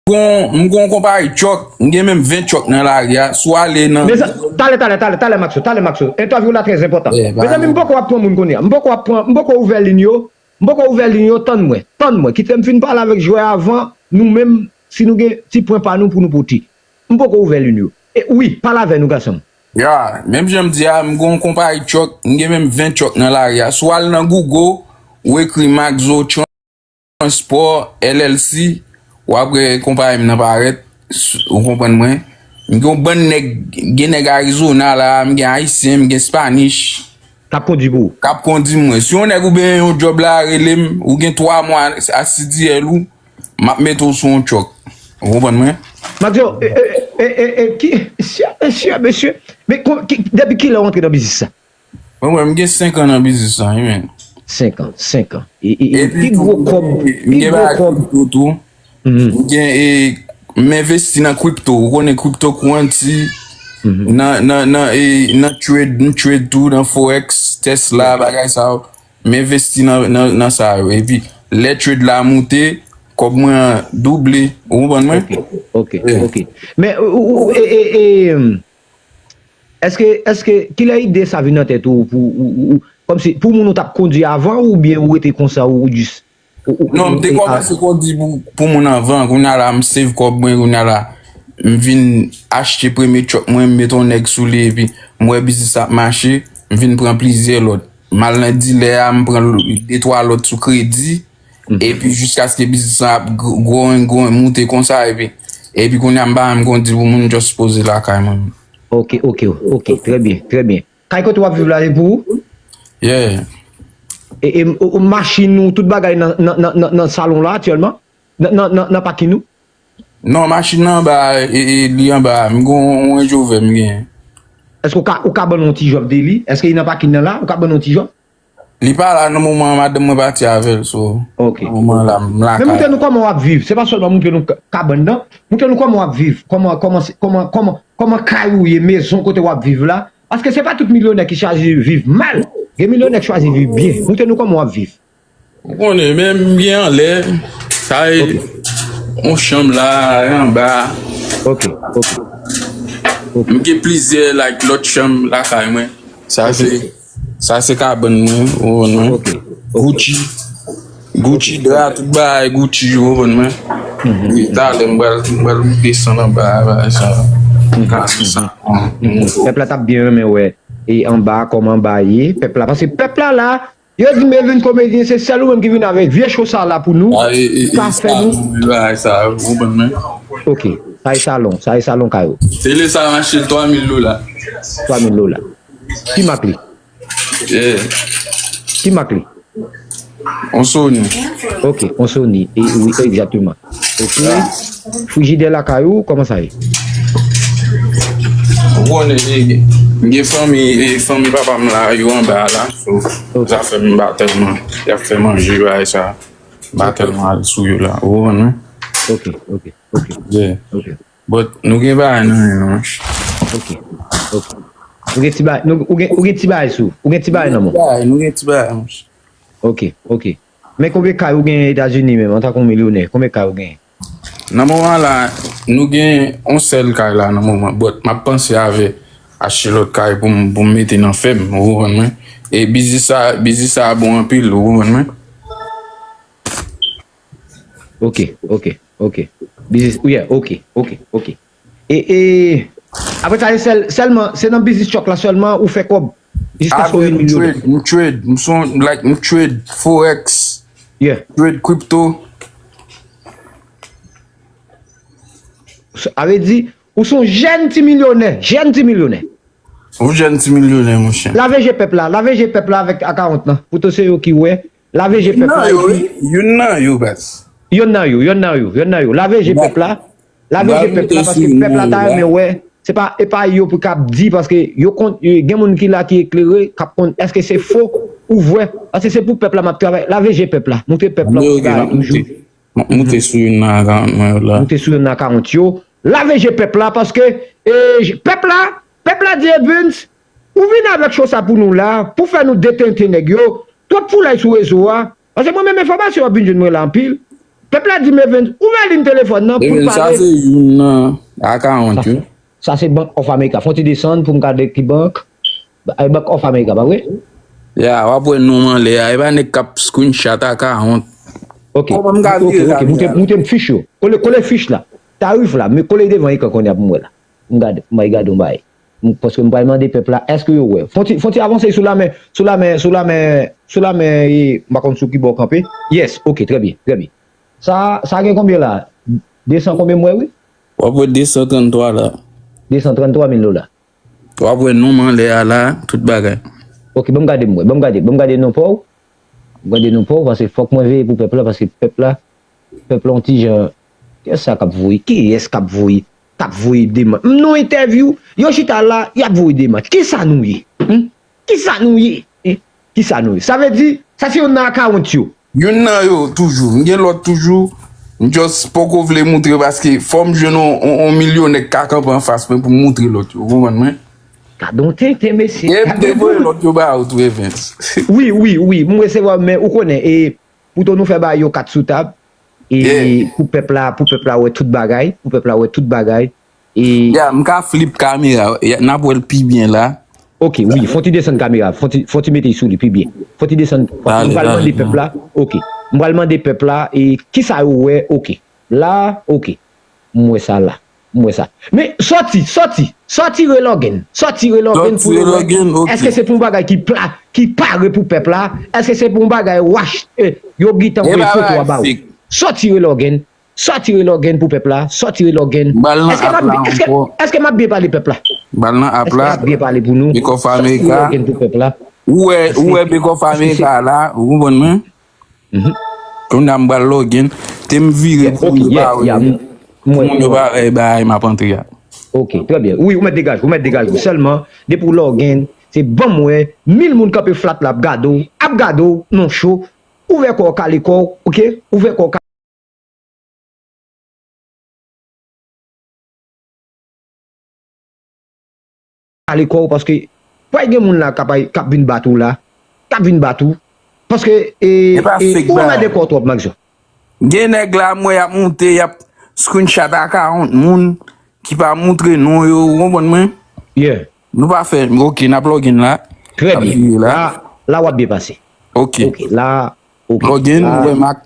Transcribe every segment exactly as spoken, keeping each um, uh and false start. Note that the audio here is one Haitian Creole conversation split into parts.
gon, m gon konpayi truck, m gen menm ven truck nan lari a. Si w ale nan Mezan-, talè, talè, talè, talè, Maxo, talè, Maxo. Entèvyou la trè enpòtan. Yeah, mezanmi, m poko ap pran moun kounye a. M poko ap pran, m poko ouvè liy yo. M poko ouvè liy yo, tann mwen, tann mwen. Kite m fin pale avèk jwè avan, nou menm, si nou gen ti pwen pa nou pou nou pote. M poko ouvè liy yo. E wi, pale avè nou, gason m. Ya, menm jan m di a, m gon konpayi truck, m gen menm ven truck nan lari a. Si w al nan Google, ou ekri Maxo Transport L L C, w ap wè konpayi m nan parèt, s-, ou konprann mwen. M gen yon bann nèg, gen nèg Arizona la, m gen Ayisyen, m gen Spanish. K ap kondi pou ou. K ap kondi mwen. Si yon nèg ou benyen yon djòb la, rele m, ou gen twa mwa a C D L ou, m ap mete w sou yon truck. Ou konprann mwen? Maxo, e, e, e, e, e, ki, mesye, mesye, mesye. Men kon-, ki, depi kilè w antre nan biznis sa? Mwen, mwen, m gen senk an nan biznis lan, wi, men. Senk an, senk an. E, e, e, epi pi tou, gwo kòb, m gen, m pi gen gwo bagay kòb. Kripto tou. Mhm. M gen, e, m envesti nan kripto. Ou konnen cryptocurrency, mhm, nan, nan, nan, e, nan trade, m trade tou nan Forex, Tesla, yeah, bagay sa yo. M envesti nan, nan, nan sa yo. Epi, lè trade la moute, kòb mwen an double. Ou konprann mwen? Ok, ok, yeah, ok. Men, ou, ou, e, e, e, Èske, èske, kilè ide sa vin nan tèt ou pou, ou, ou, ou, kòmsi, pou moun ou t ap kondi avan oubyen ou rete konsa ou jis, ou, ou, non, m te kòmanse kondi pou, pou moun anvan, kounye a la m save kòb mwen, kounye a la m vin achte premye truck mwen, m mete yon nèg sou li epi m wè biznis la ap mache, m vin pran plizyè lòt. M al nan dilè a, m pran de twa lòt sou kredi, mhm, epi jiskaske biznis la ap gr-, growing, growing, moute konsa, epi, epi kounye a m pa menm kondi pou moun, just poze lakay mwen. Ok, ok, ok, trè byen, trè byen. Kay kote w ap viv la, e pou ou? Yeah. E, e, o, o, machin ou, tout bagay nan, nan, nan, nan, nan salon la aktyèlman? Nan, nan, nan, nan pakin ou? Non, machin nan anba, e, e, li anba, m gon yon Range Rover m genyen. Èske ou ka, ou ka ban nou yon ti jòb de li? Èske li nan pakin nan la? Ou ka ban nou yon ti jòb? Li pa la nan moman an, madanm mwen pati avè l, so, ok, nan moman an la, m lakay. Men montre nou kòman w ap viv. Se pa sèlman montre nou ka-, kabann nan. Montre nou kòman w ap viv. Kòman, kòman se, kòman, kòman, kòman kay ou ye, mezon kote w ap viv la. Paske se pa tout milyonè ki chwazi viv mal. Gen milyonè ki chwazi viv byen. Montre nou kòman w ap viv. Ou konnen, men m gen anlè, sa e, ok, yon chanm la, anba. Ok, ok. Ok. M gen plizyè, like, lòt chanm lakay mwen. Sa, ok, se, sa se kabann mwen, ou konprann mwen. Ok. Ok. Gucci. Gucci, dra, tout bagay Gucci, ou konprann mwen. Mhm. Wi, talè m pral, m pral desann anba a, bagay sa. Mhm. Ka se sa. Mhm. Pèp la t ap byen renmen wè e anba a, kòman anba a ye. Pèp la, paske pèp la la, yo di m Melvin Komedyen, se sèl ou menm ki vin avèk vye cho sa la pou nou. Ah, e, e, ka e fè sa, nou. Bagay sa, ou konprann mwen. Ok, sa e salon, sa e salon kay ou. Tele sa, m achte l twa mil dola. Twa mil dola. Ki mak li? Yeah. Ki mak li? On Sony. Ok, on Sony. E, wi, egzakteman. Ok. Frijidè lakay ou, kòman sa ye? Ou konnen, e, m gen fanmi, e, fanmi papa m la, yo anba la. So, ok, zafè m pa tèlman, y ap fè manje, bagay sa. M pa tèlman al sou yo la. Ou konprann mwen? Ok, ok, ok. Yeah. Ok. But nou gen bagay nan men nou, monchè. Ok, ok. Ou gen ti bagay, nou, ou gen, ou gen ti bagay sou, ou gen ti bagay nan men w. Nou gen ti bagay, nou gen ti bagay, monchè. Ok, ok. Men konbyen kay ou gen Etazini menm, antanke yon milyonè? Konbyen kay ou gen? Nan moman la, nou gen yon sèl kay la nan moman, but m ap panse avè achte lòt kay pou m, pou m mete nan fèm, ou konprann mwen? E biznis sa, biznis sa bon anpil, ou konprann mwen? Ok, ok, ok. Biznis, yeah, ok, ok, ok. E, e, apre sa, e sèl, sèlman, se nan biznis truck la sèlman ou fè kòb jiskaske w vin milyonè? M trade, m trade, m son, like, m trade forex, yeah, trade crypto. Sa vle di, ou se yon jèn ti milyonè, jèn ti milyonè. Yon jèn ti milyonè, monchè. Lave je pèp la, lave je pèp la avèk akawont lan. Poutan se yo ki wè. Lave je pèp la, epi youn nan yo, baz. Youn nan yo, youn nan yo, youn nan yo. Lave je pèp la. Lave je pèp la, paske pèp la ta renmen wè. Se pa, e pa yo pou k ap di, paske yo konn, gen moun ki la ki eklere, k ap konn èske se fo ou vrè. Paske se pou pèp la m ap travay. Lave je pèp la. Montre pèp la yon ti bagay toujou. M ap moute sou youn nan akawont mwen yo la. Moute sou youn nan akawont yo. Lave je pèp la, paske, e, je, pèp la, pèp la di Evens, ou vin avèk cho sa pou nou la, pou fè nou detente nèg yo. Twòp foulay sou rezo a. Paske mwen menm enfòmasyon ap vin jwenn mwen la anpil. Pèp la di m, Evens, ouvè liy telefòn nan pou n pale. Evens, sa se youn nan account, wi. Sa se Bank of America. Fò n ti desann pou m gade ki bank. Ay, Bank of America, pa vre? Ya, w ap wè non m anlè a. E pa nèg k ap screenshot account. Ok. Kòman m ka vire kamera? Moute m fich yo. Kole, kole fich la. Tarif la. Men kole devan ekran kounye a pou m wè la. M gade, m bay gade yon bagay. Paske m pral mande pèp la, èske yo wè? Fon ti, fon ti avanse sou lamen, sou lamen, sou lamen, sou lamen, e, m pa konn sou ki bò w kanpe. Yes, ok, trè byen, trè byen. Sa, sa gen konbyen la? Desan konbyen m wè, wi? W ap wè desan tranntwa la. Desan tranntwa mil dola. W ap wè non m anlè a la, tout bagay. Ok, ban m gade m wè, ban m gade, ban m gade non pa w. Ban m gade non pa w, paske fòk mwen veye pou pèp la, paske pèp la, pèp la yon ti jan, kiyès sa k ap voye, kiyès k ap voye, k ap voye demann. M nan yon entèvyou, yo chita la, y ap voye demann. Kisa nou ye? Hmm? Kisa nou ye? Hein? Kisa nou ye? Sa vle di, sa se youn nan akawont yo. Youn nan yo toujou. M gen lòt toujou. M just poko vle moutre paske fò m jwenn on, on, on milyonè k ka kanpe anfas mwen pou m moutre lòt yo. Ou konprann mwen? Gade on tenten, mesye. E m te voye lòt yo ba ou tou, Evens. Wi, wi, wi. M resevwa, men ou konnen, e, pouto nou fè bagay yo kat sou tab. E pou pèp la, pou pèp la wè tout bagay, pou pèp la wè tout bagay. E Ya, m ka flip kamera, ya, n ap wè l pi byen la. Ok, wi, fon ti desann kamera, fon ti, fon ti mete sou li pi byen. Fon ti desann, m pral mande pèp la, ok, m pral mande pèp la, e kisa yo wè, ok, la, ok, m wè sa la, m wè sa. Men, sòti, sòti, sòti relogin, sòti relogin pou yo wè, èske se pou yon bagay ki pla, ki pare pou pèp la, èske se pou yon bagay wach, e, yo gentan voye foto a ba ou. Sòti relogin, Sòti relogin pou pèp la, sòti relogin. M pral nan app la ankò. Èske m ap byen pale pèp la? M pral nan app la. Èske m ap byen pale pou nou? Bank of America. Sòti relogin pou pèp la. Ou wè, ou wè Bank of America la, ou konprann mwen? Mhm. Kounye a m pral login, te m vire kouri ba ou. Pou moun yo pa wè bagay m ap antre a. Ok, trè byen. Wi, ou mèt degaje, ou mèt degaje. Sèlman, depi w login, se ban m wè, mil moun kanpe flat la ap gade w, ap gade w, non cho, ouvè kò w, kale kò w, ok? Ouvè kò w, kale kò w, paske pral gen moun la k ap, k ap vin bat ou la, k ap vin bat ou, paske e, e, ou anmède kò w twòp, Maxo. Gen nèg la, m wè y ap moute, y ap screenshot account moun ki pa moutre non yo, ou konprann mwen? Yeah. Nou pa fè, ok, n ap login la. Trè byen. La, la w ap byen pase. Ok. Ok, la, ok. Login, m wè Max.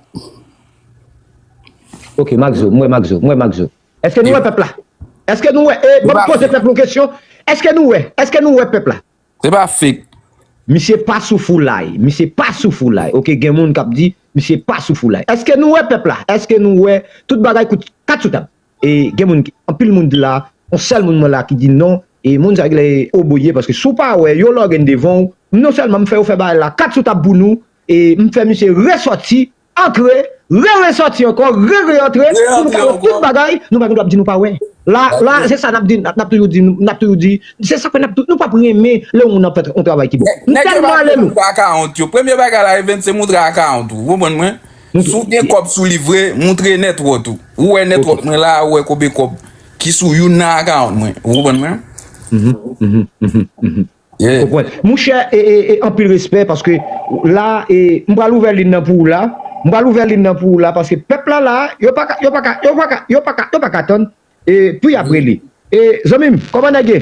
Ok, Maxo, m wè Maxo, m wè Maxo. Èske nou wè pèp la? Èske nou wè, e, ban m poze pèp yon kesyon. Èske nou wè? Èske nou wè pèp la? Se pa fake. Misye pa sou foulay. Misye pa sou foulay. Ok, gen moun k ap di, misye pa sou foulay. Èske nou wè pèp la? Èske nou wè tout bagay kout kat sou tab? E gen moun ki, anpil moun di la, yon sèl moun mwen la ki di non, e moun sa ki le oboye, paske si w pa wè, yo login devan w, non sèlman m fè yo fè bagay la kat sou tab pou nou, e m fè misye resòti, antre, re resòti ankò, re re antre, pou nou ka wè tout bagay, nou pa gen dwa ap di nou pa wè. La, la, se sa n ap di, n ap toujou di, n ap toujou di, se sa k fè n ap tou, nou p ap renmen lè yon moun ap fè yon travay ki bon. Nou tèlman ale lwen. Nèg yo pa vle moutre akawont yo. Premye bagay la, Evens, se moutre akawont ou. Ou konprann mwen? Si w gen kòb sou li vre, moutre nètwòt ou. Ou wè nètwòt mwen la, ou wè konbyen kòb ki sou youn nan akawont mwen. Ou konprann mwen? Konprann. Monchè, e, e, e, anpil respè, paske la, e, m pral ouvè liy nan pou ou la. M pral ouvè liy nan pou ou la, paske pèp la la, yo pa ka, yo pa ka, yo pa ka, yo pa ka, yo pa ka tann. E, pou y ap rele. E, zanmi m, kòman nèg ye?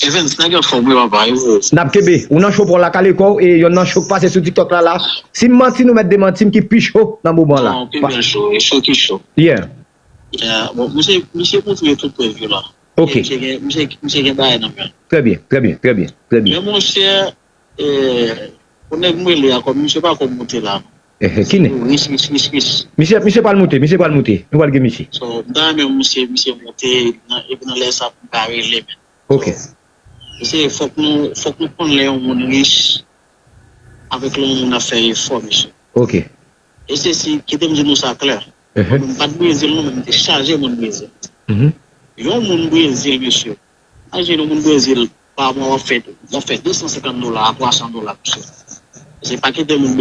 Evens, nèg yo anfòm wi, papa, e ou? N ap kenbe. Ou nan cho pa w la, kale kò w, e yonn nan cho k pase sou TikTok la la. Si m manti, nou mèt demanti m ki pi cho nan moman la. Non, pi bèl cho, e cho ki cho. Yeah. Yeah, bon, misye, misye montre tout prèv yo la. Ok. Misye gen, misye, misye gen bagay nan men l. Trè byen, trè byen, trè byen, trè byen. Men monchè, eh, pou nèg m rele a kòm misye pa ko monte la. Eh, eh, kine? Rich, rich, rich, rich. Misye, misye pral monte, misye pral monte. Nou pral gen misye. So, m ta renmen misye, misye monte, nan, epi nan lè sa pou m ka rele, men. Ok. So, misye, fòk nou, fòk nou konn lè yon moun rich, avèk lè yon moun ap fè efò, misye. Ok. E se si, kite m di nou sa klè. Mwen menm m pa t Brezil non, men m te chaje moun Brezil. Yon moun Brezil, mesye. Imajine yon moun Brezil, pa mwa w ap fè, w ap fè de san senkant dola a twa san dola, mesye. Se pa kite moun